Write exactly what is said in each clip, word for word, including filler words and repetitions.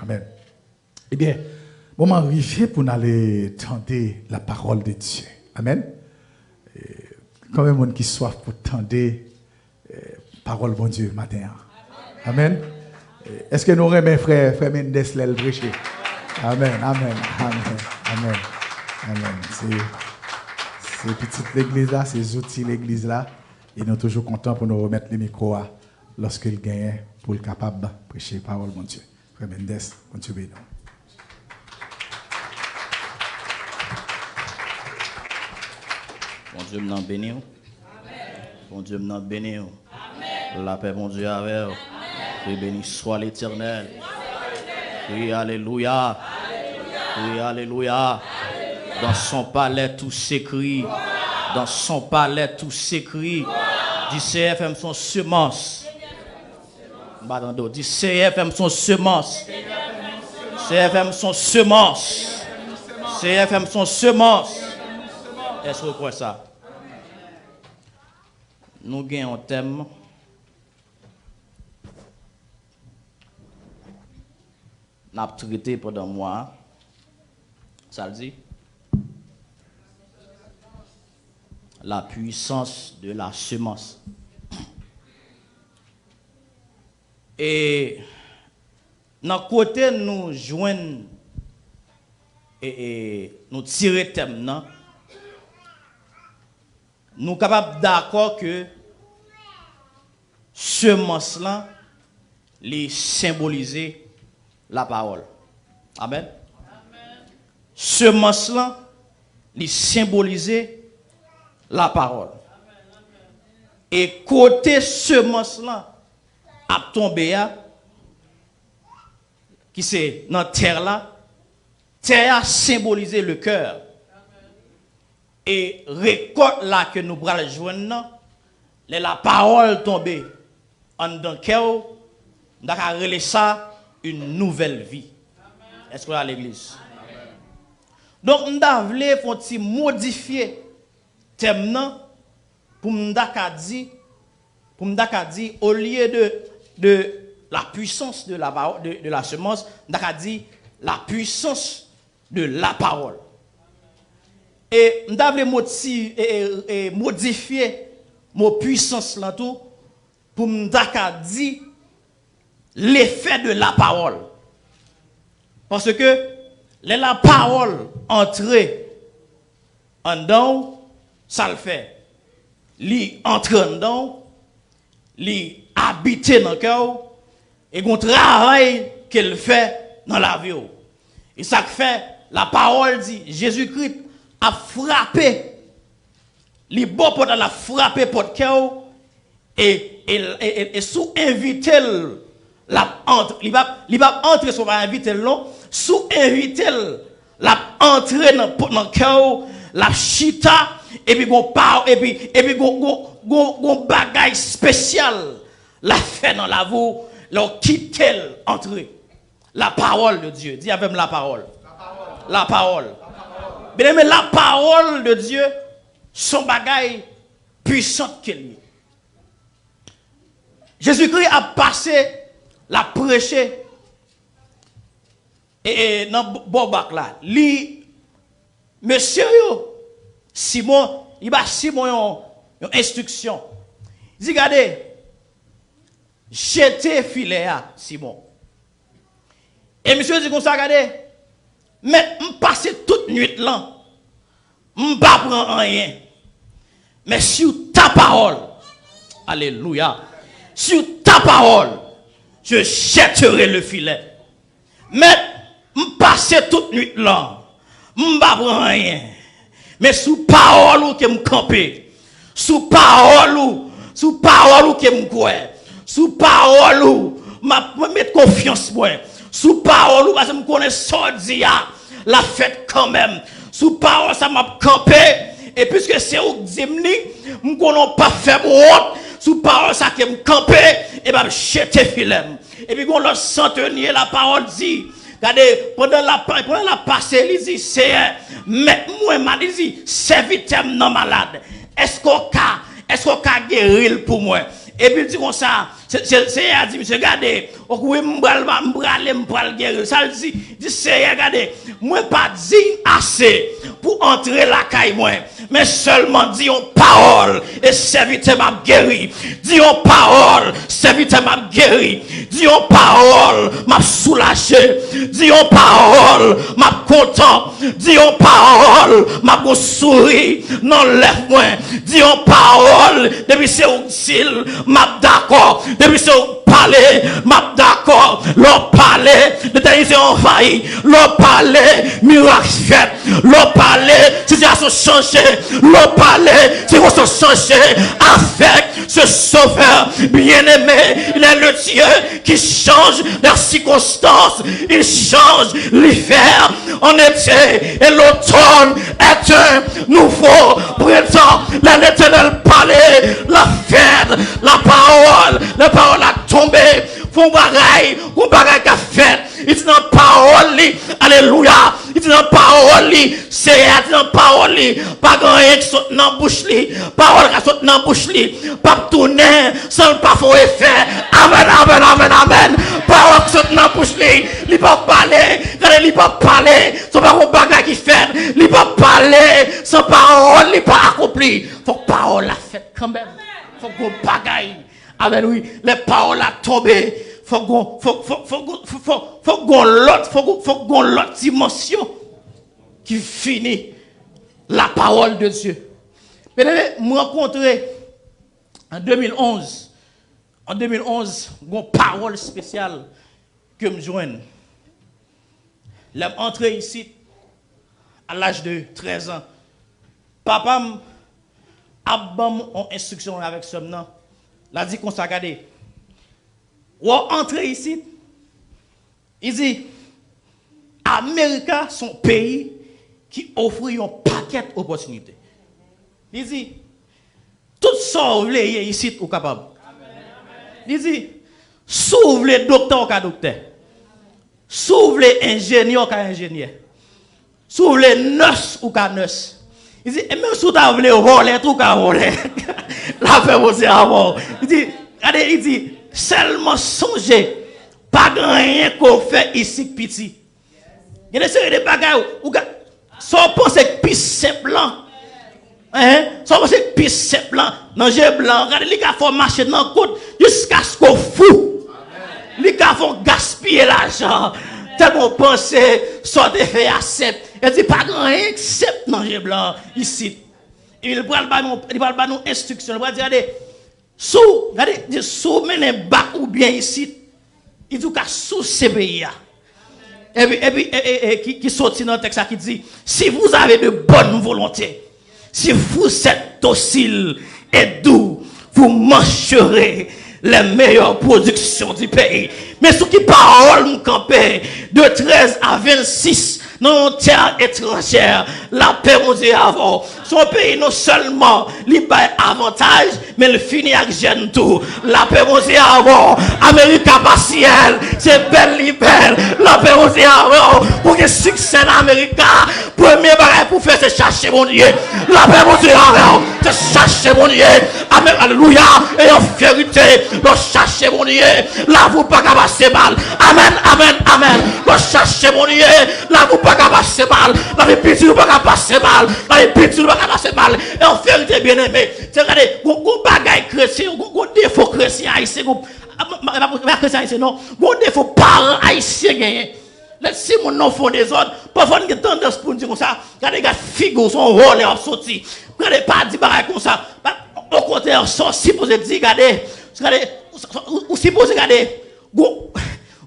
Amen. Ebyen, moman rive pou n ale tande la parole de Dieu. Amen. E, konbyen moun ki swaf pou tande, eh, pawòl Bondye maten an? Amen. Eh, èske nou renmen frè, frè Mendes lè l preche? Amen, amen, amen, amen, amen. Se, se pitit legliz la, se zouti legliz la, e nou toujou kontan pou nou remèt li mikwo a lòske l genyen pou l kapab preche pawòl Bondye. Frè Mendes, Bondye beni w. Bondye m nan beni w. Bondye m nan beni w. Lapè Bondye avè w. Wi, beni swa Letènèl. Wi, alelouya. Wi, alelouya. Dans son palais tout s'écrit. Dans son palais tout s'écrit. Di Seyè fè m son semans. M pa tande w. Di, Seyè, fè m son semans. Seyè, fè m son semans. Seyè, fè m son semans. Èske w kwè sa? Nou gen yon tèm n ap trete pandan mwa a. Sa l di? La puissance de la semence. E nan kote nou jwenn, e, e, nou tire tèm nan, nou kapab dakò ke semans lan, li senbolize lapawòl. Amèn. Semans lan, li senbolize lapawòl. E kote semans lan ap tonbe a, ki se nan tè la, tè a senbolize le cœur. E rekòt la ke nou pral jwenn nan, lè lapawòl tonbe anndan kè w, m ta ka rele sa une nouvelle vie. Èske w la legliz? Donk, m ta vle fè yon ti modifye tèm nan pou m ta ka di, pou m ta ka di, olye de, de la puissance de la parole, de, de la semence, m ta ka di la puissance de la parole. E m ta vle moti-, e, e, e modifye mo puissance lan tou pou m ta ka di l'effet de la parole. Paske lè lapawòl antre anndan w, sa l fè? Li antre anndan w, li abite nan kè w, e gon travay ke l fè nan lavi w. E sa k fè lapawòl di Jezikri ap frape, li bò pòt la, l ap frape pòt kè w, e, e, e, e, e si w envite l, l ap antre. Li p ap, li p ap antre si w pa envite l non. Si w envite l, l ap antre nan, nan kè w, l ap chita, epi gon pa, epi, epi gon, gon, gon, gon bagay espesyal l ap fè nan lavi w lè w kite l antre. La parole de Dieu. Di avè m, la parole. La parole. Byeneme, la parole de Dieu, se yon bagay pwisant ke l ye. Jezikri ap pase, l ap preche, e, e, nan bò bak la. Li, mesye yo, Simon, li ba Simon yon, yon enstriksyon. Li di, gade, jete filè a, Simon. E misye di konsa, gade, mèt, m pase tout nwit lan, m pa pran anyen. Men sou ta pawòl, alelouya, sou ta pawòl, je jetterai le filet. Mèt, m pase tout nwit lan, m pa pran anyen. Men sou pawòl ou ke m kanpe. Sou pawòl ou, sou pawòl ou ke m kwè. Sou pawòl ou, m ap, mwen met konfyans mwen. Sou pawòl ou, paske m konnen sa w di a, l ap fèt kanmenm. Sou pawòl sa, m ap kanpe. E piske se ou k di m li, m konnen w p ap fè m wont. Sou pawòl sa ke m kanpe, e m ap jete filè m. Epi gon lòt santenye, la parole dit, gade, pandan l ap, pandan l ap pase, li di, Seyè, mèt mwen, ma-, li di, sèvitè m nan malad. Èske w ka, èske w ka geri l pou mwen? Epi l di konsa, Se- se- Seyè a di misye, gade, ok, wi, m pral, m prale, m pral geri l. Sa l di? Di, Seyè, gade, mwen pa diy ase pou antre lakay mwen, men sèlman di yon pawòl e sèvitè m ap geri. Di yon pawòl, sèvitè m ap geri. Di yon pawòl, m ap soulaje. Di yon pawòl, m ap kontan. Di yon pawòl, m ap gon souri nan lèv mwen. Di yon pawòl, depi se ou k di l, m ap dakò. Depi se ou k pale, m ap dakò. Lè w pale, letènite anvayi. Lè w pale, mirak fèt. Lè w pale, sitiyasyon chanje. Lè w pale, sikonstans chanje. Avèk ce Sauveur bien-aimé, il est le Dieu qui change leurs circonstances. Il change l'hiver en été et l'automne est un nouveau printemps. Lè Letènèl pale, l ap fèt. La pawòl, la pawòl la tonbe. Fè yon bagay, yon bagay k ap fèt. Li di nan pawòl li, alelouya. Li di nan pawòl li, Seyè a di nan pawòl li, pa gen anyen ki sot nan bouch li. Pawòl ka sot nan bouch li, p ap tounen san l pa fè yon efè. Amèn, amèn, amèn, amèn. Pawòl ki sot nan bouch li, li p ap pale. Gade, li p ap pale san pa gen yon bagay ki fèt. Li p ap pale san pawòl li pa akonpli. Fòk pawòl la fèt kanmenm. Fòk gon bagay. Amèn, wi. Lè pawòl la tonbe, fòk gon, fòk, fòk, fòk, fòk, fòk, fòk gon lòt, fòk, fòk gon lòt dimansyon ki vini. La parole de Dieu. Byeneme, m rankontre an de mil onz, an de mil onz, gon pawòl espesyal ke m jwenn. Lè m antre isit, a laj de trèz an, papa m ap ban m yon enstriksyon avèk sè m nan. L a di konsa, gade, w antre isit, li di, Amerika se yon peyi ki ofri yon pakèt opòtinite. Li di, tout sa w vle ye isit, ou kapab. Li di, si w vle doktè, ou ka doktè. Si w vle enjenyè, ou ka enjenyè. Si w vle nurse, ou ka nurse. Li di, e menm si w ta vle vòlè tou, ou ka vòlè. Lapè Bondye avè w. Li di, gade, li di, sèlman sonje, pa gen anyen ke w fè isit piti. Gen de seri de bagay ou, ou ga, sa w panse k pi senp lan. Hein? Sa w panse k pi senp lan. Nan je blan, gade, li ka fè w mache nan kout jiskaske w fou. Li ka fè w gaspiye lajan. Tèlman w panse sa w te fè a senp. E di, pa gen anyen k senp nan je blan isit. E li pral ba nou, li pral ba nou enstriksyon. Li pral di, gade, si w, gade, di, si w mennen bak ou byen isit, li di w ka souse peyi a. Epi, epi, e, e, e, ki, ki soti nan tèks la ki di, si vous avez de bonne volonté, si vous êtes docile et doux, vous mangerez les meilleures productions du pays. Men sou ki pawòl m kanpe, de trèz a vennsis, nan yon tè etranjè, lapè Bondye avè w. Se yon peyi non sèlman li bay avantaj, men l fini ak jèn tou. Lapè Bondye avè w. Amerika pa syèl, se bèl li bèl. Lapè Bondye avè w. Pou gen siksè nan Amerika, premye bagay pou fè se chache Bondye. Lapè Bondye avè w. Se chache Bondye. Amèn, alelouya. E an verite, lè w chache Bondye, lavi w pa ka pase mal. Amèn, amèn, amèn. Lè w chache Bondye, lavi w pa ka pase mal. Lavi pitit ou pa ka pase mal. Lavi pitit ou pa ka pase mal. E an verite, byeneme, se gade, gon, gon bagay kretyen, gon, gon defo kretyen ayisyen, gon, a, m, m, m, m, pa kretyen ayisyen, non. Gon defo paran ayisyen genyen. Lè timoun nan fè yon dezòd, pafwa n gen tandans pou n di konsa, gade, gad figi w, se yon vòlè w ap soti. Gade, pa di bagay konsa. Pa, okontrè, sa w sipoze di, gade, gade, ou, ou, ou sipoze gade, gon,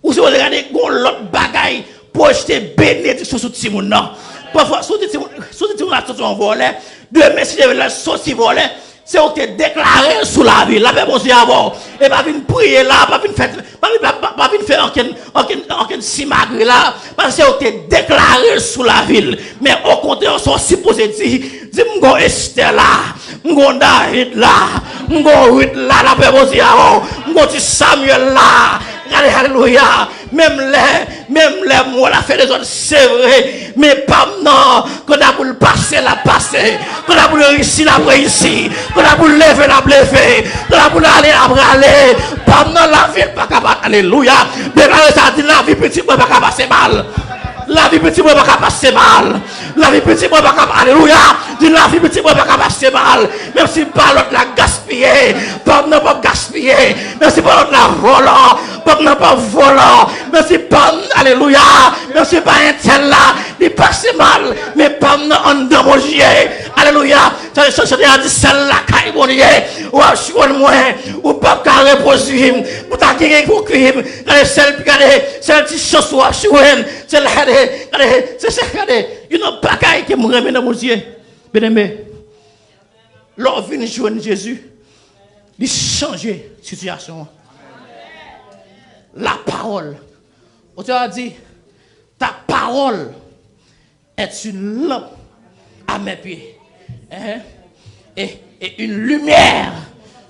ou sipoze gade, gon lòt bagay, pwojte benediksyon sou timoun nan. Pafwa, si w di timoun, si w di timoun la soti yon vòlè, demen, si Dye vle, l soti vòlè, se ou ki te deklare l sou lavi l. Lapè Bondye avè w. E pa vin priye la, pa vin fè, pa vin, pa, pa, pa vin fè ankenn, ankenn, ankenn simagri la, paske se ou ki te deklare l sou lavi l. Men okontrè, sa w sipoze di, di, m gon Estè la, m gon David la, m gon Ruth la, lapè Bondye avè w. M Ti Samyèl la, gade, alelouya. Menm lè, menm lè m wè l ap fè dezòd, se vre. Men pa m nan, kanta pou l pase, l ap pase. Kanta pou l reyisi, l ap reyisi. Kanta pou l leve, l ap leve. Kanta pou l ale, l ap rale. Pa m nan, lavi l pa ka pa, alelouya. Deklare sa, di, lavi pitit mwen pa ka pase mal. Lavi pitit mwen pa ka pase mal. Lavi pitit mwen pa ka, alelouya. Di, lavi pitit mwen pa ka pase mal. Menm si pa lòt la gaspiye, pa m nan p ap gaspiye. Menm si pa lòt la vòlò, pa m nan p ap vòlò. Menm si pa m, alelouya. Menm si pa entèl la, li pase mal. Men pa m nan anndan Bondye. Alelouya. Sa, sa, sa, sa di sèl lakay Bondye w ap jwenn mwen. Ou p ap ka repwodui m. Ou ta genyen pou krim. Gade sèl, gade sèl ti chans w ap jwenn. Se la, gade, gade, se sa, gade. Youn nan bagay ke m renmen nan Bondye. Byeneme, lè w vin jwenn Jezi, li chanje sitiyasyon an. La parole. Otè a di, ta parole est une lampe à mes pieds, hein, et, et une lumière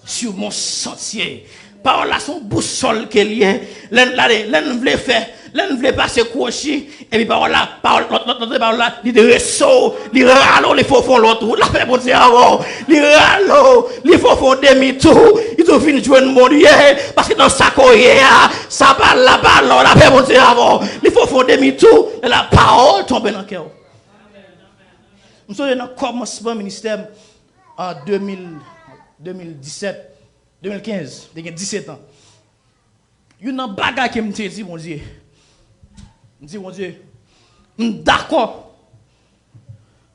sur mon sentier. Pawòl la se yon bousòl ke l ye. Lè n, lè n vle fè, lè n vle pase kwochi, epi pawòl la, pawòl, lòt, lòt, lòt pawòl la, li drese w, li rale w, li fè w fè yon lòt wout. Lapè Bondye avè w. Li rale w, li fè w fè yon demi tou, li tou vin jwenn Bondye, paske nan sa ke w ye a, sa pa la, pa la, lapè Bondye avè w. Li fè w fè yon demi tou, lè la pawòl tonbe nan kè w. M sonje nan kòmansman ministè m, an de mil, de mil disèt, de mil kenz, m te gen disèt an. Youn nan bagay ke m te di Bondye, m di, Bondye, m dakò,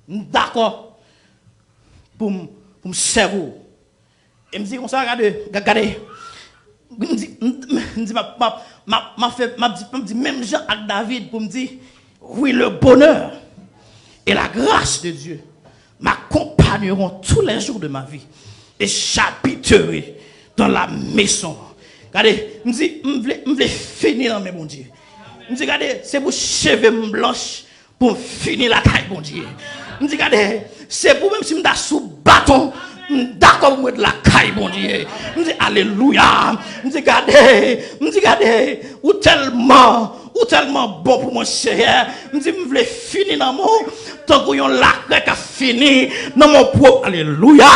m dakò pou m, pou m sèvi w. E m di konsa, gade, ga-, gade. M di, m, m di, m ap, m ap, m ap, m ap fè, m ap di, m ap di, menm jan ak David, pou m di, oui, le bonheur et la grâce de Dieu m'accompagneront tous les jours de ma vie, et j'habiterai dans la maison. Gade, m di, m vle, m vle fini nan men Bondye. M di, gade, se pou cheve m blanch, pou m fini lakay Bondye. M di, gade, se pou menm si m ta sou baton, m dakò pou m ret lakay Bondye. M di, alelouya. M di, gade, m di, gade, ou tèlman, ou tèlman bon pou mwen, Seyè. M di, m vle fini nan men w, tankou yon lakrè k ap fini nan men yon pwòp. Alelouya.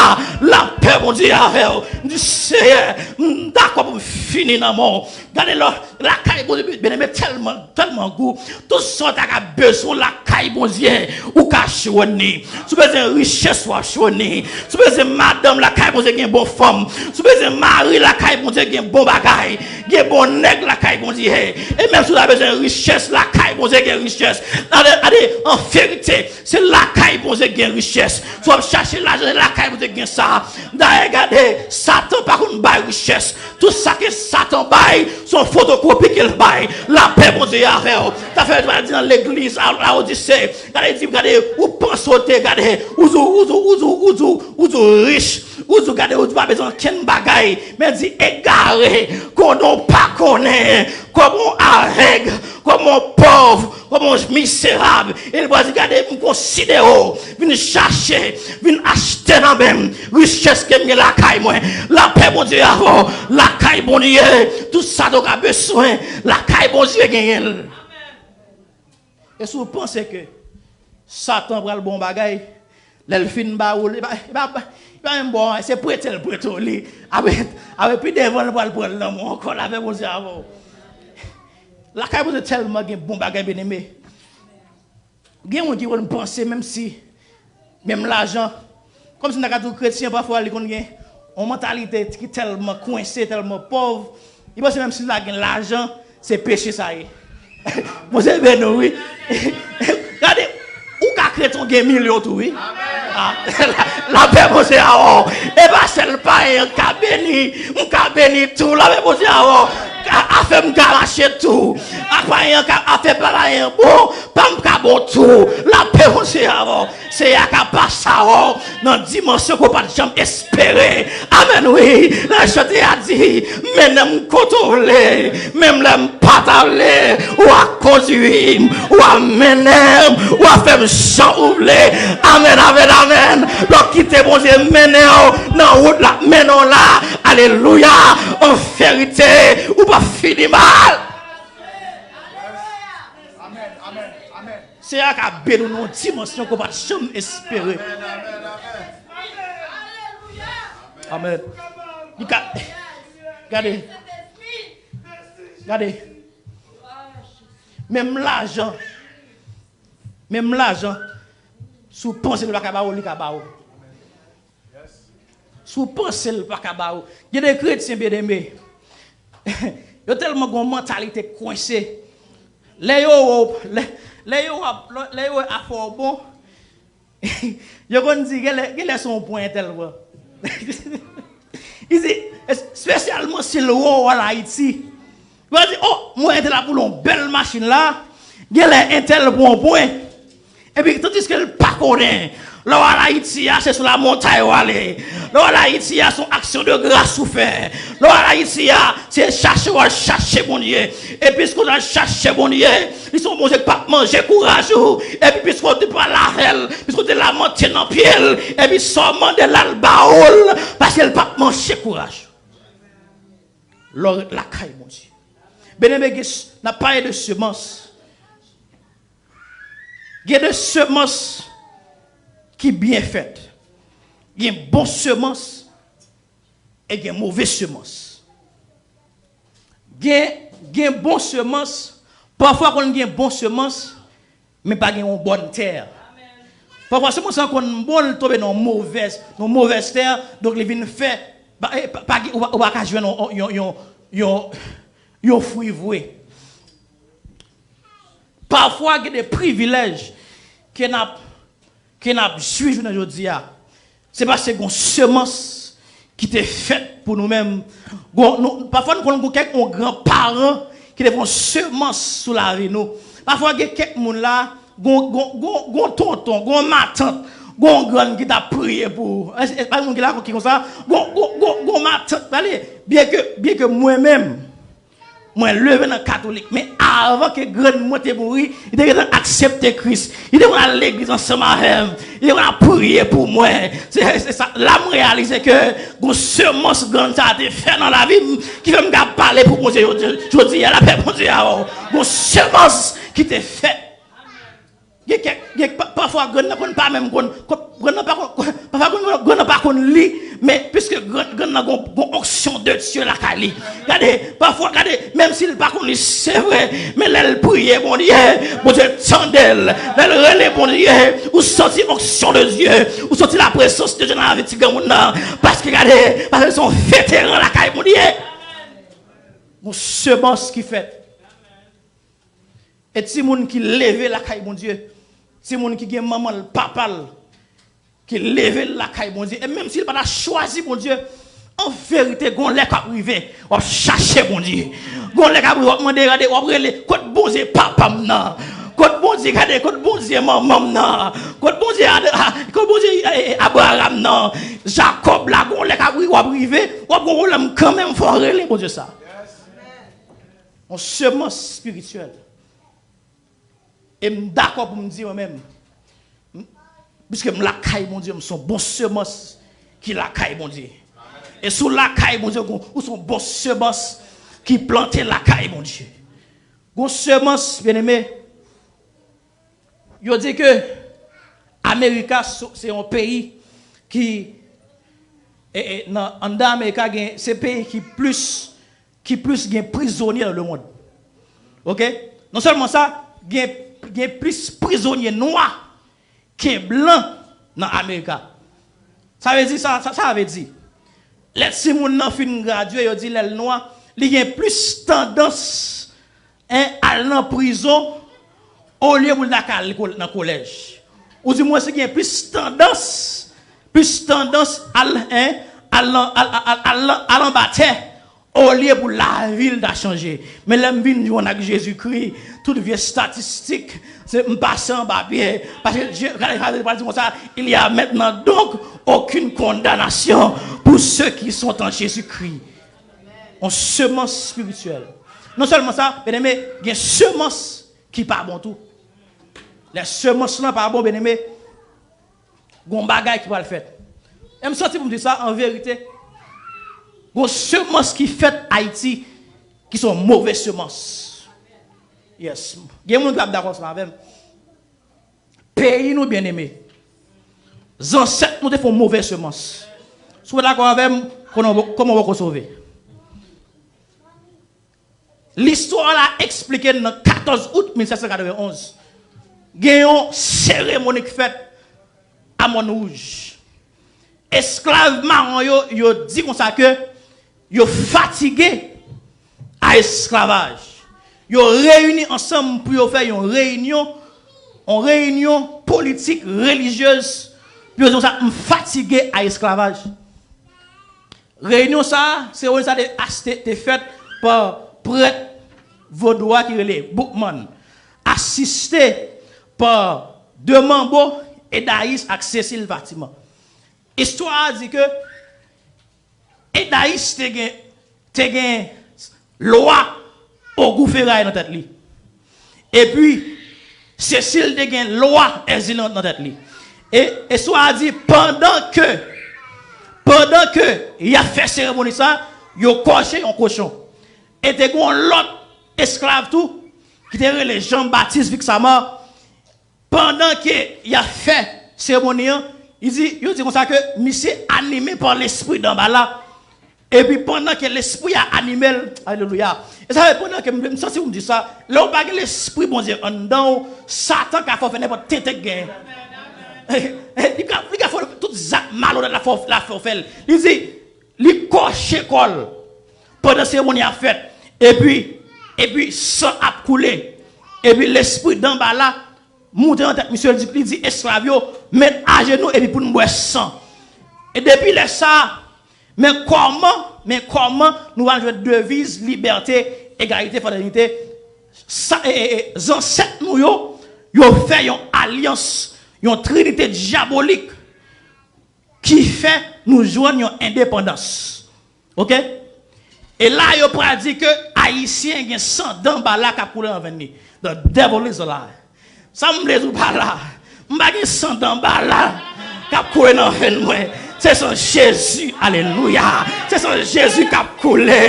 Lapè Bondye avè w. M di, Seyè, m dakò pou m fini nan men w. Gade lò, lakay Bondye, byeneme, tèlman, tèlman gou. Tout sa w ta ka bezwen lakay Bondye, ou ka jwenn li. Si w bezwen richès, w ap jwenn li. Si w bezwen madanm, lakay Bondye gen bon fanm. Si w bezwen mari, lakay Bondye gen bon bagay. Gen bon nèg lakay Bondye. E menm si w ta bezwen richès, lakay Bondye gen richès. Gade, gade, an verite, se lakay Bondye gen richès. Si w ap chache lajan, se lakay Bondye gen sa. Dayè, gade, Satan pa konn bay richès. Tout sa ke Satan bay, se yon fotokopi ke l bay. Lapè Bondye avè w. Sa fè yo di nan legliz a Laodise, gade, di, gade, ou panse w te, gade, ou di, ou di, ou di, ou di, ou di w rich, ou di, gade, ou di w pa bezwen okenn bagay. Men di, egare, konnen w pa konnen, kòman w avèg, kòman w pòv, kòman w mizerab. E l pral di, gade, m konsidere w vin chache, vin achte nan men m richès ke m gen lakay mwen. Lapè Bondye avè w, lakay Bondye, tout sa w ka bezwen, lakay Bondye genyen l. E si w panse ke Satan pral ba w yon bagay, lè l fin ba ou li, li pa, li pa, li pa menm ba w anyen, se prete l prete w li. Apre, apre pi devan l pral pran l nan men w ankò, lapè Bondye avè w. Lakay Bondye tèlman gen bon bagay, byeneme. Gen moun ki konn panse menm si, menm lajan, kòmsi n ta ka di w kretyen, pafwa li konn gen yon mantalite ki tèlman kwense, tèlman pòv, li panse menm si l pa gen lajan, se peche sa ye. Bondye beni w, wi. Gade, ou ka kretyen, w gen milyon tou, wi. Ah, lapè Bondye avè w. E pa sèl payen an k ka beni, m ka beni tou, lapè Bondye avè w. Ka, afè m ka mache tou. A payen an ka, afè pa payen an bon, pa m ka bon tou. Lapè Bondye avè w. Seyè a ka pase avè w nan dimansyon ke w pa t janm espere. Amèn, wi. Nan chante a di, mennen m kote w vle, menm lè m pa ta vle, w a kondui m, w a mennen m, w a fè m jan ou vle. Amèn, amèn, amèn. Lè w kite Bondye mennen w nan wout l ap mennen w la, Alelouya! An verite, ou p ap fini mal. Amèn, amèn, amèn. Seyè a ka beni w nan yon dimansyon ke w pa t janm espere. Amèn. Li ka, gade. Gade. Menm lajan. Menm lajan. Si w panse l pa ka ba w, li ka ba w. Si w panse l pa ka ba w. Gen de kretyen, byeneme, yo tèlman gen yon mantalite kwense. Lè yo wè w, lè, lè yo wè, lè yo wè afè w bon, yo konn di, genlè, genlè se yon pwen entèl pran. Isit, espesyalman si l wè w al Ayiti. Yo di, oh, mwen entèl ap woule yon bèl machin la. Genlè entèl pran yon pwen. Epi, tandiske l pa konnen, lè w al Ayiti a, se sou lamontay w ale. Lè w al Ayiti a, se yon aksyon de gras ou fè. Lè w al Ayiti a, se chache w al chache Bondye. E piske w al chache Bondye, li se yon Bondye k p ap manje kouraj ou. Epi, piske w te pale avè l, piske w te lamante nan pye l, epi sa w mande l, l al ba ou l, paske l p ap manje kouraj ou. Lè w ret lakay Bondye. Byeneme, gen s-, n ap pale de semans. Gen de semans ki byen fèt. Gen bon semans e gen move semans. Gen, gen bon semans. Pafwa konn gen bon semans, men pa gen yon bòn tè. Pafwa semans lan konn bon, li tonbe nan yon movèz, nan yon movèz tè, donk li vin fè, pa, e, pa, pa gen, ou pa, ou pa ka jwenn yon, yon, yon, yon, yon fwi vre. Pafwa gen de privilèj ke n ap, ke n ap jwi jounen jodi a. Se paske gen yon semans ki te fèt pou nou menm. Gon, nou, pafwa nou konn gen kèk yon gran paran ki te fè yon semans sou lavi nou. Pafwa gen kèk moun la, gon, gon, gon, gon tonton, gon matant, gon grann ki t ap priye pou ou. E, e, pa moun ki la ki konsa, gon, gon, gon, gon matant, tande, byenke, byenke mwen menm, mwen leve nan katolik, men avan ke grann mwen te mouri, li te gentan aksepte Kris. Li te konn al legliz ansanm avè m. Li te konn ap priye pou mwen. Se, se sa, la m reyalize ke gon semans grann sa a te fè nan lavi m, ki fè m ka pale pou Bondye jodi, jodi a, lapè Bondye avè w. Gon semans ki te fèt. Gen kèk, gen, pa, pafwa, grann nan konn pa menm konn, konn, grann nan pa konn, pafwa, grann, grann nan pa konn li, men piske grann, grann nan gon, gon onction de Dieu lakay li. Gade, pafwa, gade, menm si l pa konn li, se vre, men lè l priye Bondye, Bondye tande l. Lè l rele Bondye, ou santi onction de Dieu, ou santi la présence de Dieu nan lavi ti granmoun nan. Paske, gade, paske se yon veteran lakay Bondye. Yon semans ki fèt. E timoun ki leve lakay Bondye, timoun ki gen manman l, papa l, ki leve l lakay Bondye, e menm si l pa ta chwazi Bondye, an verite, gon lè k ap rive, w ap chache Bondye. Gon lè k ap rive, w ap mande, gade, w ap rele, kot Bondye papa m nan? Kot Bondye, gade, kot Bondye manman m nan? Kot Bondye, a, a, kot Bondye, e, e, Abraram nan? Jakòb la, gon lè k ap ri-, w ap rive, w ap gon pwoblèm kanmenm, fò w rele Bondye sa. Yon semans espirityèl. E m dakò pou m di mwen menm, m, piske m lakay Bondye, m se yon bon semans ki lakay Bondye. E si w lakay Bondye, ou, ou se yon bon semans ki plante lakay Bondye. Gon semans, byeneme, yo di ke Amerika se, se yon peyi ki, e, e, nan, anndan Amerika gen, se peyi ki plis ki plis gen prizonye nan lemonn. Oke? Non sèlman sa, gen, gen plis prizonye nwa ke blan nan Amerika. Sa vle di, sa, sa, sa vle di, lè timoun nan fin gradye, yo di lè l nwa, li gen plis tandans, en, al nan prizon olye pou l ta ka al ko-, nan kolèj. Ou di mwen si gen plis tandans, plis tandans al, en, al nan, al, al, al, al, al anba tè, olye pou lavi l ta chanje. Men lè m vin jwenn ak Jezikri, tout vye estatistik, se m pase anba pye. Paske Je-, gade, gade, pral di konsa, il y a maintenant donc aucune condamnation pour ceux qui sont en Jésus-Christ. Yon semans espirityèl. Non sèlman sa, byeneme, gen semans ki pa bon tou. Lè semans lan pa bon, byeneme, gon bagay ki pral fèt. E m santi pou m di sa, an verite, Gon semans ki fèt Ayiti ki se yon move semans. Yes. Gen moun ki ap dakò ansanm avè m. Peyi nou byeneme. Zansèt nou te fè yon move semans. Si w pa dakò avè m, kòman w poko sove? Listwa la eksplike n nan katòz out mil sèt san katrevenn onz. Gen yon seremoni k fèt a Mòn Wouj. Esklav mawon yo, yo di konsa ke yo fatige a esklavaj. Yo reyini ansanm pou yo fè yon reyinyon, yon reyinyon politik, relijyez, pou yo di konsa, "M fatige a esklavaj." Reyinyon sa a, seremoni sa a te, te, te fèt pa prèt vodou a ki rele Boukman, asiste pa De Manbo, Edayis ak Sesil Fatiman. Istwa a di ke Edayis te gen, te gen lwa Ogou Feray nan tèt li. Epi, Sesil te gen lwa Èzili nan tèt li. E, e istwa a di, pandan ke, pandan ke y ap fè seremoni sa, yo kòche yon kochon. E te gen yon lòt esklav tou, ki te rele Jean Baptiste Vixamar, pandan ke y ap fè seremoni an, li di, yo di konsa ke misye anime pa lespri Danbala. Epi pandan ke lespri a anime l, alelouya. E sa fè pandan ke m, m santi pou m di sa, lè w pa gen lespri Bondye anndan w, Satan ka fè w fè nenpòt tenten k genyen. Li ka, li ka fè w tout zak malonèt la fè w, la fè w fè l. Li di, li kòche kò l pandan seremoni a fèt. Epi, epi san ap koule. Epi lespri Danbala moute nan tèt misye, li di, li di esklav yo, "Met ajenou epi pou n bwè san." E depi lè sa a, men kòman, men kòman nou va jwenn deviz libète, egalite, fratènite? Sa, e, e, e, zansèt nou yo, yo fè yon alyans, yon trinite dyabolik ki fè nou jwenn yon endepandans. Oke? E la, yo pral di ke Ayisyen gen san Danbala k ap koule nan venn li. The devil is a lie. Sa m vle di w pa la. M pa gen san Danbala k ap koule nan venn mwen. Se san Jezi. Alelouya. Se san Jezi k ap koule.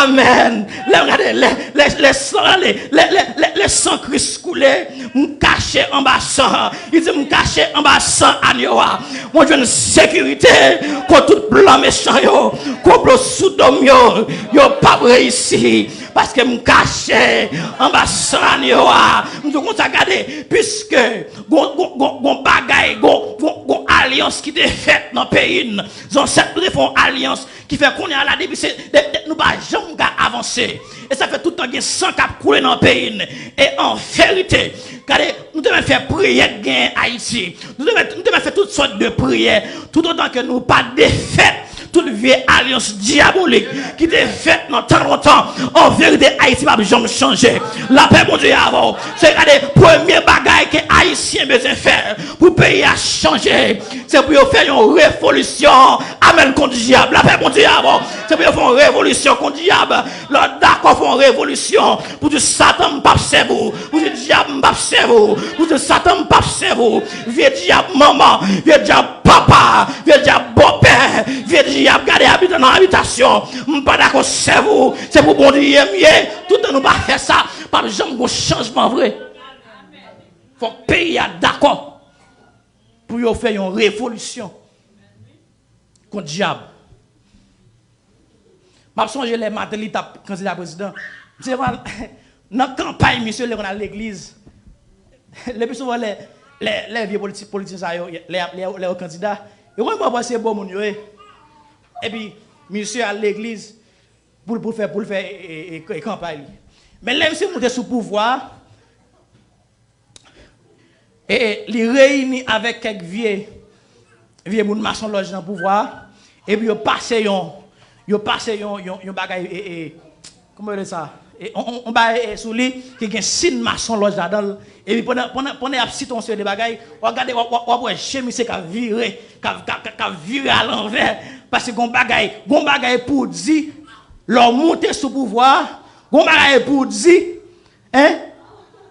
Amèn. Lè m gade, lè, lè, lè san, lè, lè, lè, lè, lè san Kris koule, m kache anba san. Li di, "M kache anba san anyo a." Mwen jwenn sekirite kont tout plan mechan yo, konplo sou do m yo, yo p ap reyisi. Paske m kache anba san anyo a. M di w konsa, gade, piske gon, gon, gon, gon bagay, gon, gon, gon alyans ki te fèt nan peyi n. Zansèt nou te fè yon alyans ki fè kounye a la, depi se, de, de, nou pa janm ka avanse. E sa fè tout tan gen san k ap koule nan peyi n. E an verite, gade, nou te mèt fè priyè k genyen Ayiti. Nou te mèt, nou te mèt fè tout sòt de priyè. Toutotan ke nou pa defèt tout vye alyans dyabolik ki te fèt nan tan lontan, an verite, Ayiti p ap janm chanje. Lapè Bondye avè w. Se gade, premye bagay ke Ayisyen bezwen fè pou peyi a chanje, se pou yo fè yon revolisyon, amèn, kont dyab. Lapè Bondye avè w. Se pou yo fè yon revolisyon kont dyab. Lè w dakò fè yon revolisyon, pou di, "Satan, m p ap sèvi w." Pou di, "Dyab, m p ap sèvi w." Pou di, "Satan, m p ap sèvi w." Vye dyab manman, vye dyab papa, vye dyab bòpè, vye dyab gade abitan nan abitasyon. "M pa dakò sèvi w, se pou Bondye m ye." Toutan nou pa fè sa, p ap janm gon chanjman vre. Fòk peyi a dakò pou yo fè yon revolisyon kont dyab. M ap sonje lè Martelly t ap kandida prezidan. Misye konn al, nan kanpay, misye li konn al legliz. Le pi souvan lè, lè, lè vye politi-, politisyen sa yo, lè, lè, lè yo kandida, yo konn pran se bon moun yo ye. Epi, misye al legliz pou, pou fè, pou l fè, e, e, e, e kanpay li. Men lè misye moute sou pouvwa a, e, e, li reyini avèk kèk vye, vye moun masonlòj nan pouvwa a, epi yo pase yon, yo pase yon, yon, yon bagay, e, e, kòman yo rele sa? E, on, on, on bagay, e, sou li ki gen sin masonlòj ladan l. Epi pandan, pandan, pandan y ap site yon seri de bagay, w ap gade, w ap, w ap, w ap wè je misye k ap vire, k ap, k ap, k ap vire alanvè, paske gon bagay, gon bagay pou w di, lè w moute sou pouvwa a, gon bagay pou w di, en,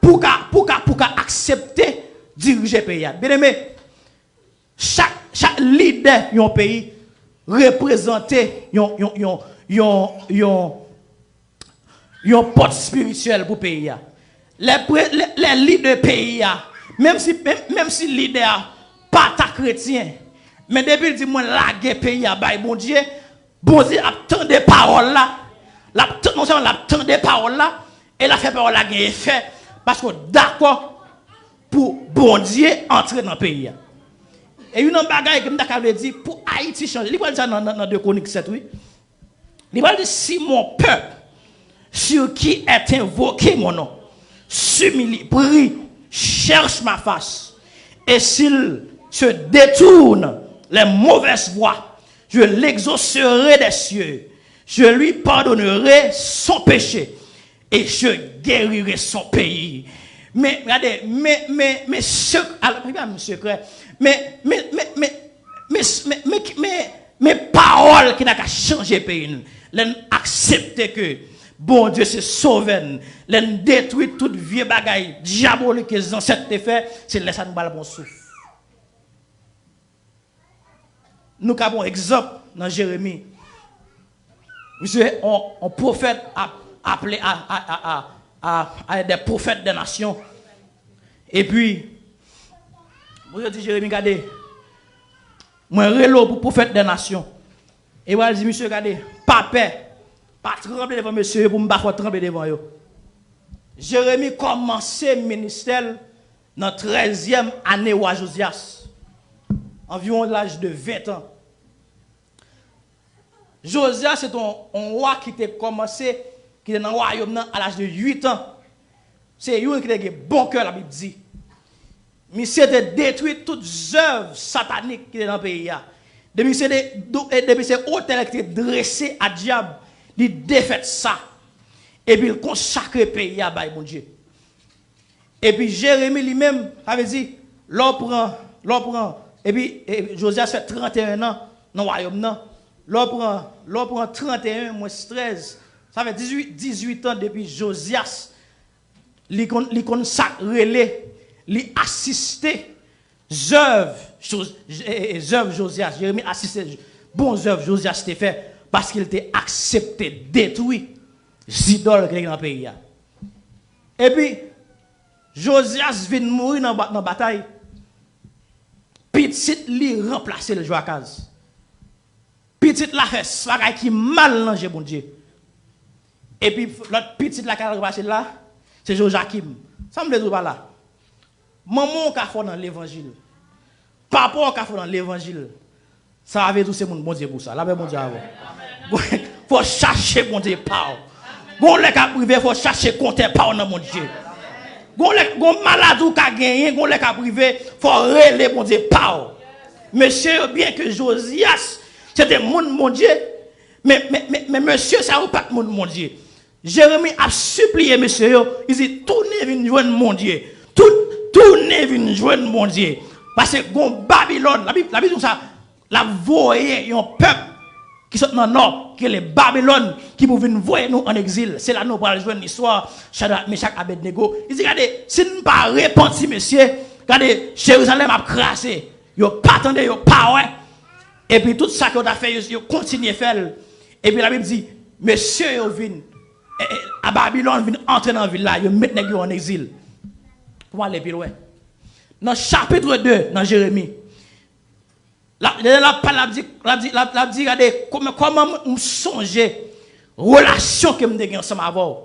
pou w ka, pou w ka, pou w ka aksepte dirije peyi a. Byeneme, chak, chak lidè yon peyi reprezante yon, yon, yon, yon, yon, yon pòt espirityèl pou peyi a. Lè, pre- lè, lè lidè peyi a, menm si, menm, menm si lidè a pa ta kretyen, men depi l di, "Mwen lage peyi a bay Bondye," Bondye ap tande pawòl la. L ap tan- non sèlman l ap tande pawòl la, e l ap fè pawòl la gen efè, paske w dakò pou Bondye antre nan peyi a. E youn nan bagay ke m ta ka vle di pou Ayiti chanje, li pral di sa nan, nan, nan de Kwonik sèt, wi. Li pral di, "Si mon peuple, sur qui est invoqué mon nom, s'humilie, prie, cherche ma face, et s'il se détourne les mauvaises voies, je l'exaucerai des cieux, je lui pardonnerai son péché, et je guérirai son pays." Men, gade, men, men, men, sek- al- men, pa men sekrè, men, men, men, men, men, men, men, men, men pawòl ki ta ka chanje peyi n. Lè n aksepte ke Bondye se Sovè n, lè n detwi tout vye bagay dyabolik ke zansèt te fè, se lè sa a nou pral pran souf. Nou ka pran egzanp nan Jeremi. Misye, on, on pwofèt ap aple a, a, a, a, a, a des prophètes des nations. Epi, Bondye di Jeremi, "Gade, mwen rele w pou pwofèt des nations." E pral di misye, "Gade, pa pè, pa tranble devan mesye yo pou m pa fè w tranble devan yo." Jeremi kòmanse ministè l nan trèzyèm ane wa Jozyas, anviwon laj de ven tan. Jozyas se te yon, yon wa ki te kòmanse, ki te nan wayòm nan a laj de uit an. Se youn ki te gen bon kè, Labib di. Misye te detwi tout zèv satanik ki te nan peyi a. Depi se de, do- e depi se otèl ki te drese a dyab, li defèt sa. Epi l konsakre peyi a bay Bondye. Epi Jeremi li menm, sa vle di, lè w pran, lè w pran, epi, e, Jozyas fè tranteyen an nan wayòm nan. Lè w pran, lè w pran tranteyen mwens trèz, sa fè dizuit, dizuit an depi Jozyas, li konn, li konn sa k rele, li asiste zèv, Jos- e, e, zèv Jozyas. Jeremi asiste bon zèv Jozyas te fè, paske l te aksepte detwi zidòl ki te gen nan peyi a. Epi, Jozyas vin mouri nan, ba- nan batay. Pitit li ranplase l, Jowakaz. Pitit la fè s- bagay ki mal nan je Bondye. Epi, lòt pitit la ki al ranplase l la, se Jojakim. Sa m vle di w pa la? Manman w ka fè w nan levanjil. Papa w ka fè w nan levanjil. Sa pa vle di w se moun Bondye pou sa. Lapè Bondye avè w. Fò w chache Bondye pa w. Gon lè k ap rive, fò w chache kontè pa w nan Bondye. Gon lè, gon maladi w ka genyen, gon lè k ap rive, fò w rele Bondye pa w. Mesye yo, byenke Jozyas se te moun Bondye, men, men, men, men mesye sa yo pa t moun Bondye. Jeremi ap sipliye mesye yo, li di, "Tounen vin jwenn Bondye. Tou- tounen vin jwenn Bondye." Paske gon Babilòn, Labib, Labib di konsa, l ap voye yon pèp ki sot nan nò, ki rele Babilòn, ki pou vin voye nou ann egzil. Se la nou pral jwenn listwa Chadrak, Mechak, Abèdnego. Li di, "Gade, si n pa repanti, mesye, gade, Jerizalèm ap kraze." Yo pa tande, yo pa wè. Epi tout sa ke yo ta fè, yo, yo kontinye fè l. Epi Labib di, mesye yo vin, e, e, a Babilòn vin antre nan vil la, yo met nèg yo ann egzil. Pou ale pi lwen. Nan chapit de nan Jeremi, la, lè l ap pale, l ap di, l ap di, l ap, l ap di, "Gade, kòman, kòman m, m sonje relasyon ke m te gen ansanm avè w."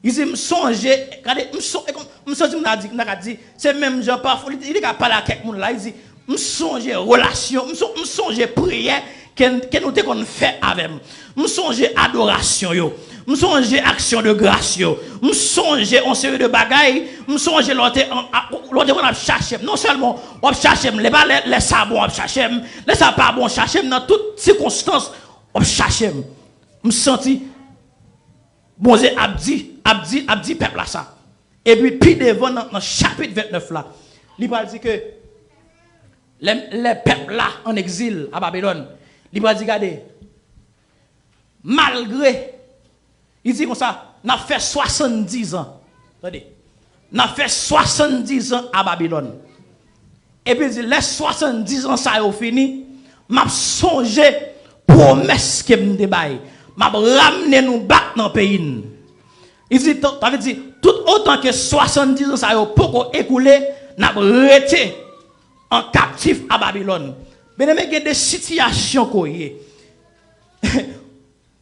Li di, "M sonje, gade, m son- e kòm- m santi m ta di, m ta ka di, se menm jan pafwa, li, li ka pale a kèk moun la, li di, 'M sonje relasyon, m son- m sonje priyè ke, ke nou te konn fè avè m. M sonje adorasyon yo. M sonje aksyon de gras yo. M sonje yon seri de bagay. M sonje lè w te, an- a- lè w te konn ap chache m. Non sèlman w ap chache m, lè pa lè, lè sa bon w ap chache m, lè sa pa bon w chache m, nan tout sikonstans w ap chache m.'" M santi Bondye ap di, ap di, ap di pèp la sa. Epi pi devan nan, nan chapit vennèf la, li pral di ke lè, lè pèp la ann egzil a Babilòn, li pral di, "Gade, malgre," li di konsa, "N ap fè swasanndiz an." Tande. "N ap fè swasanndiz an a Babilòn." Epi l di, "Lè swasanndiz an sa yo fini, m ap sonje pwomès ke m te bay. M ap ramne nou back nan peyi n. Li di, sa vle di, tout otan ke swasanndizan sa yo poko ekoule, n ap rete an kaptif a Babilòn. Byeneme, gen de sitiyasyon ke w ye.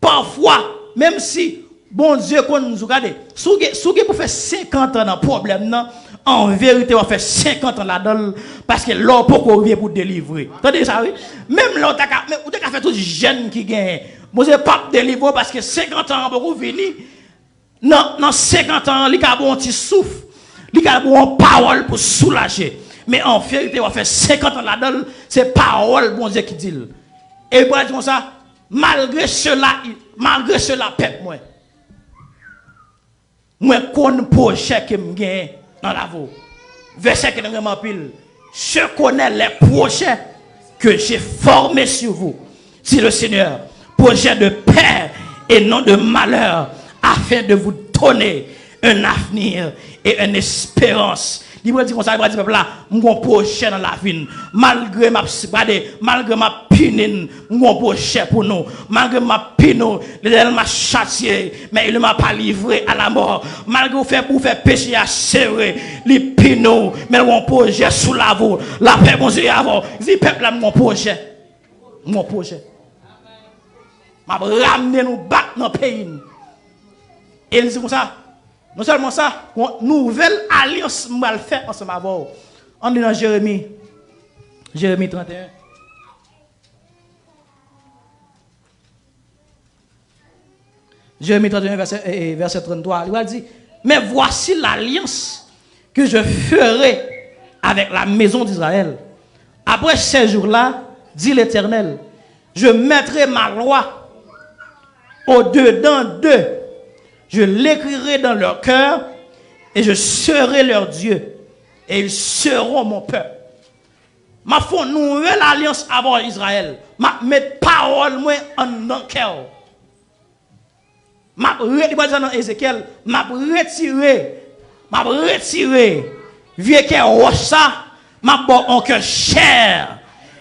Pafwa, menm si Bondye konn di w, gade, si w gen, si w gen pou fè senkant an nan pwoblèm nan, an verite, w ap fè senkant an ladan l, paske lè w poko rive pou delivre. Tande sa, wi. Menm lè w ta ka, men ou te ka fè tout jèn ki genyen. Bondye p ap delivre w paske senkant an an poko vini. Nan, nan senkant an, li ka ba w yon ti souf. Li ka ba w yon pawòl pou soulaje. Men an verite, w ap fè senkant an ladan l, se pawòl Bondye ki di l. E li pral di konsa, malgre sela, malgre sela, pèp mwen, mwen konn pwojè ke m genyen nan lavi w. Vèsè ki renmen anpil. Je connais les projets que j'ai formés sur vous, dit le Seigneur, projets de paix et non de malheur, afin de vous donner un avenir et une espérance. Li pral di konsa, li pral di pèp la, m gon pwojè nan lavi n. Malgre m ap, gade, malgre m ap pini n, m gon pwojè pou nou. Malgre m ap pini w, Letènèl m'a châtié, mais il ne m'a pas livré à la mort. Malgre w fè, ou fè peche a, se vre, li pini w, men l gon pwojè sou lavi w. Lapè Bondye avè w. Di pèp la, m gon pwojè. M gon pwojè. M ap ramne nou back nan peyi n. E li di konsa, non sèlman sa, yon nouvèl alyans m pral fè ansanm avè w. Ann li nan Jeremi. Jeremi trannteyen. Jeremi trannteyen, vèsè, e, e, vèsè tranntwa. Li pral di, mais voici l'alliance que je ferai avec la maison d'Israël. Après ces jours-là, dit l'Éternel, je mettrai ma loi au-dedans d'eux. Je l'écrirai dans leur cœur et je serai leur Dieu et ils seront mon peuple. M ap fè yon nouvèl alyans avè w, Izrayèl. M ap met pawòl mwen anndan kè w. M ap re-, li pral di sa nan Ezekyèl, m ap retire, m ap retire vye kè wòch sa, m ap ba w yon kè chè.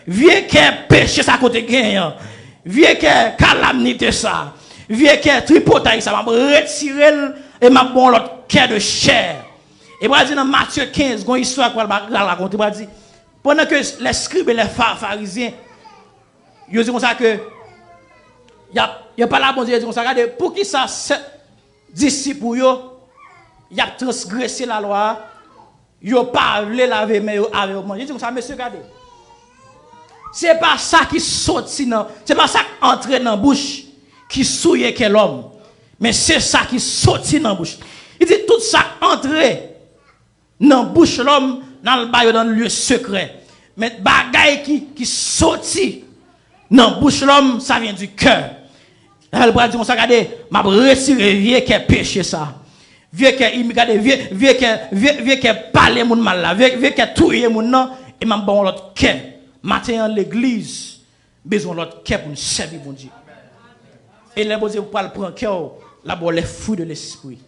Vye kè peche sa kote genyen an. Vye kè kalamnite sa. Vye kè tripotay sa, m ap retire l e m ap ba w yon lòt kè de chè. E pral di nan Matye kenz, gon istwa k pral ba-, pral rakonte, pral di, pandan ke lèskrib e lè fa-, farizyen, yo di konsa ke, y ap, yo pale a Bondye, yo di konsa, gade, poukisa sèt disip ou yo, y ap transgrese lalwa a, yo pa vle lave men yo avè yo manje. Yo di konsa, mesye, gade. Se pa sa ki soti nan, se pa sa k antre nan bouch ki souye kè lòm, men se sa ki soti nan bouch. Li di, tout sa k antre nan bouch lòm, n al ba yo nan lye sekrè. Men bagay ki, ki soti nan bouch lòm, sa vyen di kè. Lapèl pral di konsa, gade, m ap retire vye kè peche sa. Vye kè imi-, gade, vye, vye kè, vye, vye kè pale moun mal la, vye, vye kè touye moun nan, e m ap ba w yon lòt kè. Maten an, legliz bezwen yon lòt kè pou n sèvi Bondye. E lè Bondye pral pran kè w, l ap ba w les fruits de l'esprit.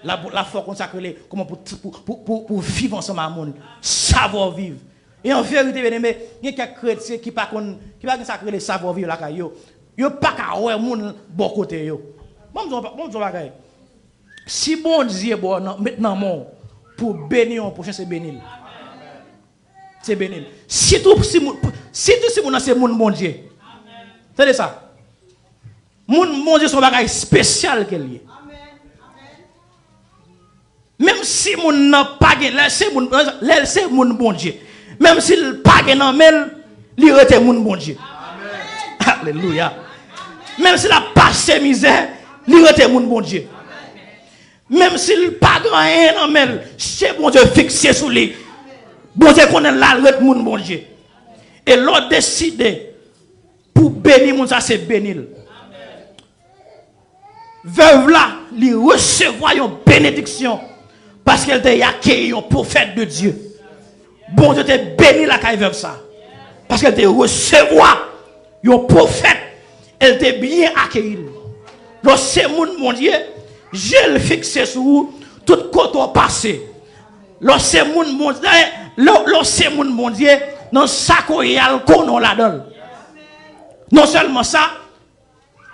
L ap, l ap fè w konn sa k rele, kòman pou, pou, pou, pou, pou viv ansanm a moun. Savoir vivre. E an verite, byeneme, gen kèk kretyen ki pa konn, ki pa gen sa k rele savoir vivre lakay yo. Yo pa ka wè moun bò kote yo. Ban m di w, ban m di w yon bagay. Si Bondye ba w nan, met nan men w pou beni yon pwochen, se beni l. Se beni l. Sitou si moun, sitou si moun nan se moun Bondye. Tande sa. Moun Bondye se yon bagay espesyal ke l ye. Menm si moun nan pa gen, lè l se moun, lè l se moun Bondye, menm si l pa gen nan men l, li rete moun Bondye. Alelouya. Menm si l ap pase mizè, li rete moun Bondye. Menm si l pa gen anyen nan men l, je Bondye fikse sou li. Bondye konnen l al ret moun Bondye. E lè w deside pou beni moun sa, se beni l. Vèv la, li resevwa yon benediksyon paske l te akeyi yon pwofèt de Dye. Bondye te beni lakay vèv sa. Paske l te resevwa yon pwofèt, e l te byen akeyi l. Lè w se moun Bondye, je l fikse sou ou tout kote w pase. Lè w se moun Bondye, lè, lè w se moun Bondye, nan sa ke w ye a, l konnen w ladan l. Non sèlman sa,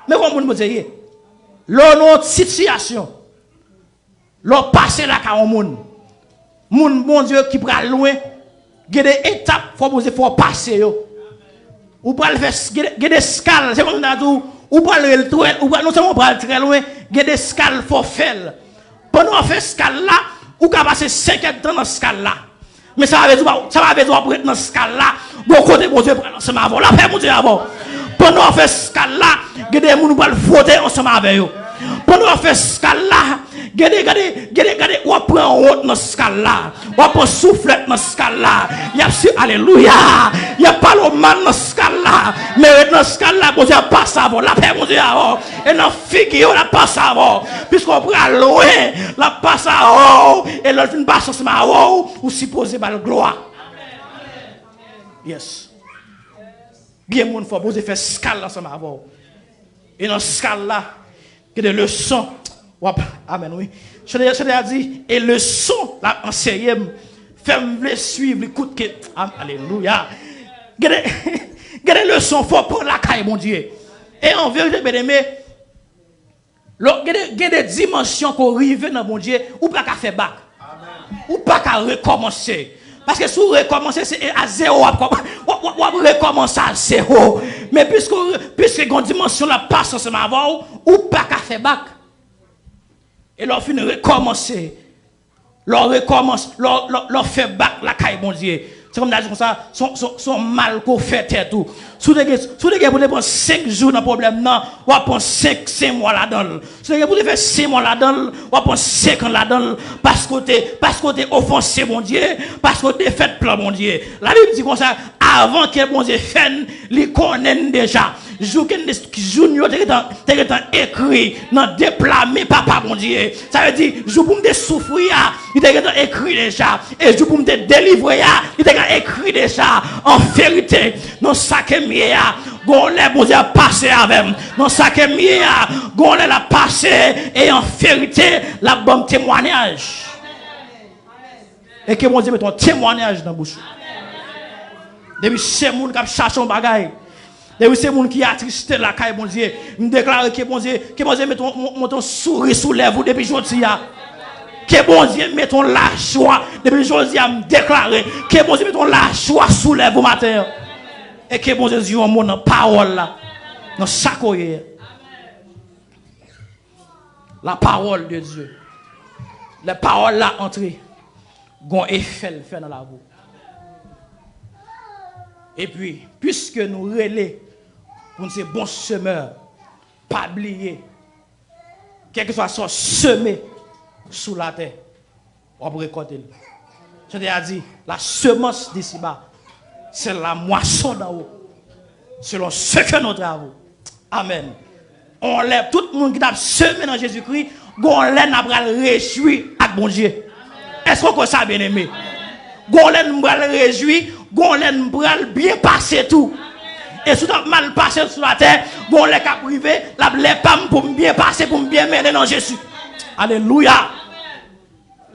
Men kòman moun Bondye ye. Lè w nan yon sitiyasyon, lè w pase lakay yon moun, moun Bondye ki pral lwen, gen de etap fò Bondye fè w pase yo. Ou pral fè s- gen de, gen de eskal, se kòm si m ta di w, ou pral rele trè, ou pral, non sèlman ou pral trè lwen, gen de eskal fò fè l. Pandan w ap fè eskal la, ou ka pase senk èdtan nan eskal la. Men sa pa vle di w pa, sa pa vle di w ap ret nan eskal la, gon kote Bondye pral ansanm avè w. Lapè Bondye avè w. Pandan w ap fè eskal la, gen de moun ou pral fwote ansanm avè yo. Pandan w ap fè eskal la, gen de, gade, gen de, gade, w ap pran wont nan eskal la. W ap pran souflèt nan eskal la. Y ap si, alelouya. Y ap pale w mal nan eskal la. Men ret nan eskal la, Bondye ap pase avè w. Lapè Bondye avè w. E nan figi yo, l ap pase avè w. Piske w pral lwen, l ap pase avè w. E lè l fin pase ansanm avè w, ou sipoze ba l glwa. Yes. Gen moun fò Bondye fè eskal ansanm avè w. E nan eskal la, gen de leson. W ap, amèn, wi. Chante, chante a di, e leson l ap anseye m, fè m vle swiv li kout ke, am- alelouya. Gen de, gen de leson fò pran lakay Bondye. E an verite, byeneme, lè w- gen de, gen de dimansyon ke w rive nan Bondye, ou pa ka fè bak. Ou pa ka rekòmanse. Paske si w rekòmanse, se a zewo w ap kòm- w ap, w ap, w ap rekòmanse a zewo. Men piske, w- piske gen yon dimansyon l ap pase ansanm avè w, ou pa ka fè bak. E lè w fin rekòmanse, lè w rekòmanse, lè w, lè w, lè w fè bak lakay Bondye, se kòm ta di konsa, se yon, se yon, se yon mal ke w fè tèt ou. Si w te gen, si w te gen pou te pran senk jou nan pwoblèm nan, w ap pran senk, senk mwa ladan l. Si w te gen pou te fè senk mwa ladan l, w ap pran senk an ladan l, paske w te, paske w te ofanse Bondye, paske w te fè plan Bondye. Labib di konsa, avan ke Bondye fè n, li konnen n deja. Jou ke n te, jou n yo te gentan, te gentan ekri nan de pla men Papa Bondye. Sa vle di, jou pou m te soufri a, li te gentan ekri deja. E jou pou m te delivre a, li te gentan ekri deja. An verite, nan sa ke m ye a, gon lè Bondye ap pase avè m. Nan sa ke m ye a, gon lè l ap pase, e an verite, l ap ban m temwayaj. E ke Bondye mete yon temwayaj nan bouch ou. Depi se moun k ap chache yon bagay, depi se moun ki atriste lakay Bondye, m deklare ke Bondye, ke Bondye mete yon, yon, yon souri sou lèv ou depi jodi a. Ke Bondye mete yon lajwa depi jodi a, m deklare ke Bondye mete yon lajwa sou lèv ou maten an. E ke Bondye di yon mo nan pawòl la, nan sa ke w ye. La parole de Dieu. Lè pawòl la antre, gon efè l fè nan lavi w. Epi, piske nou rele pou n se bon semè, pa bliye, kèlkeswa sa w seme sou latè, w ap rekòte l. Chante a di, la semence d'ici-bas, c'est la moisson d'en haut, selon ce que nos travaux. Amèn. On lè, tout moun ki t ap seme nan Jezikri, gon lè n ap pral rejwi ak Bondye. Èske w kwè sa, byeneme? Gon lè n pral rejwi, gon lè n pral byen pase tou. E si w t ap mal pase sou latè, gon lè k ap rive, l ap lè pa m pou m byen pase, pou m byen mennen nan Jezi. Alelouya!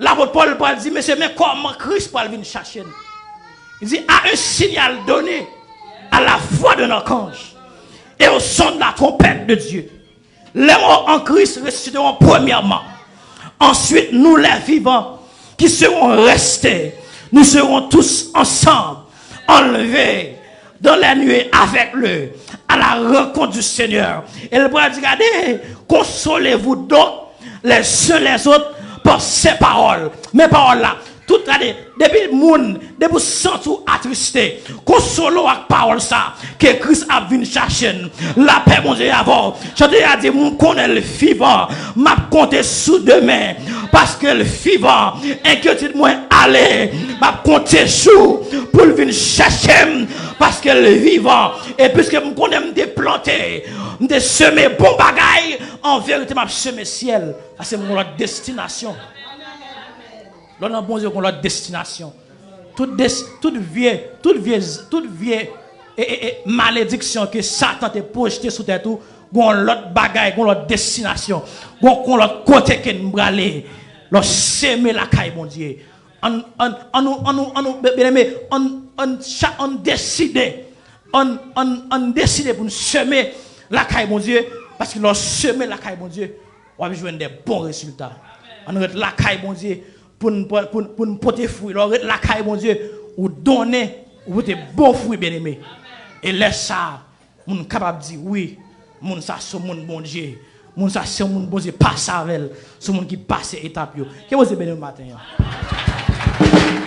Lapot Pòl pral di, mesye, men kòman Kris pral vin chache n. Li di, à un signal donné, à la voix d'un archange, et au son de la trompette de Dieu, les morts en Christ ressusciteront premièrement. Ensuite, nous les vivants qui serons restés, nous serons tous ensemble enlevés dans les nuées avec lui, à la rencontre du Seigneur. E l pral di, gade, consolez-vous donc les uns les autres par ces paroles. Men pawòl la. Tout, gade, depi moun, depi w santi w atriste, konsole w ak pawòl sa, ke Kris ap vin chache n. Lapè Bondye avè w. Chante a di, m konnen l vivan, m ap konte sou demen, paske l vivan. Enkyetid mwen ale, m ap konte jou pou l vin chèche m, paske l vivan. E piske m konnen m te plante, m te seme bon bagay, an verite m ap seme syèl. Paske m gon lòt destinasyon. Lè w nan Bondye, w gon lòt destinasyon. Tout des, tout vye, tout vye, tout vye e, e, e, malediksyon ke Satan te pwojte sou tèt ou, gon lòt bagay, gon lòt destinasyon, gon, gon lòt kote ke n prale. Lè w seme lakay Bondye, ann, ann, ann nou, ann nou, ann nou, byeneme, ann, ann, cha- ann deside, ann, ann, ann deside pou n seme lakay Bondye. Paske lè w semen lakay Bondye, w ap jwenn de bon rezilta. Ann ret lakay Bondye pou n pou n- pou n pote fwi. Lè w ret lakay Bondye, ou donnen, ou pote bon fwi, byeneme. E lè sa a, moun kapab di, wi, moun sa se yon moun Bondye. Moun sa se yon moun Bondye pase avè l. Se yon moun ki pase etap yo. Ke Bondye beni w maten an.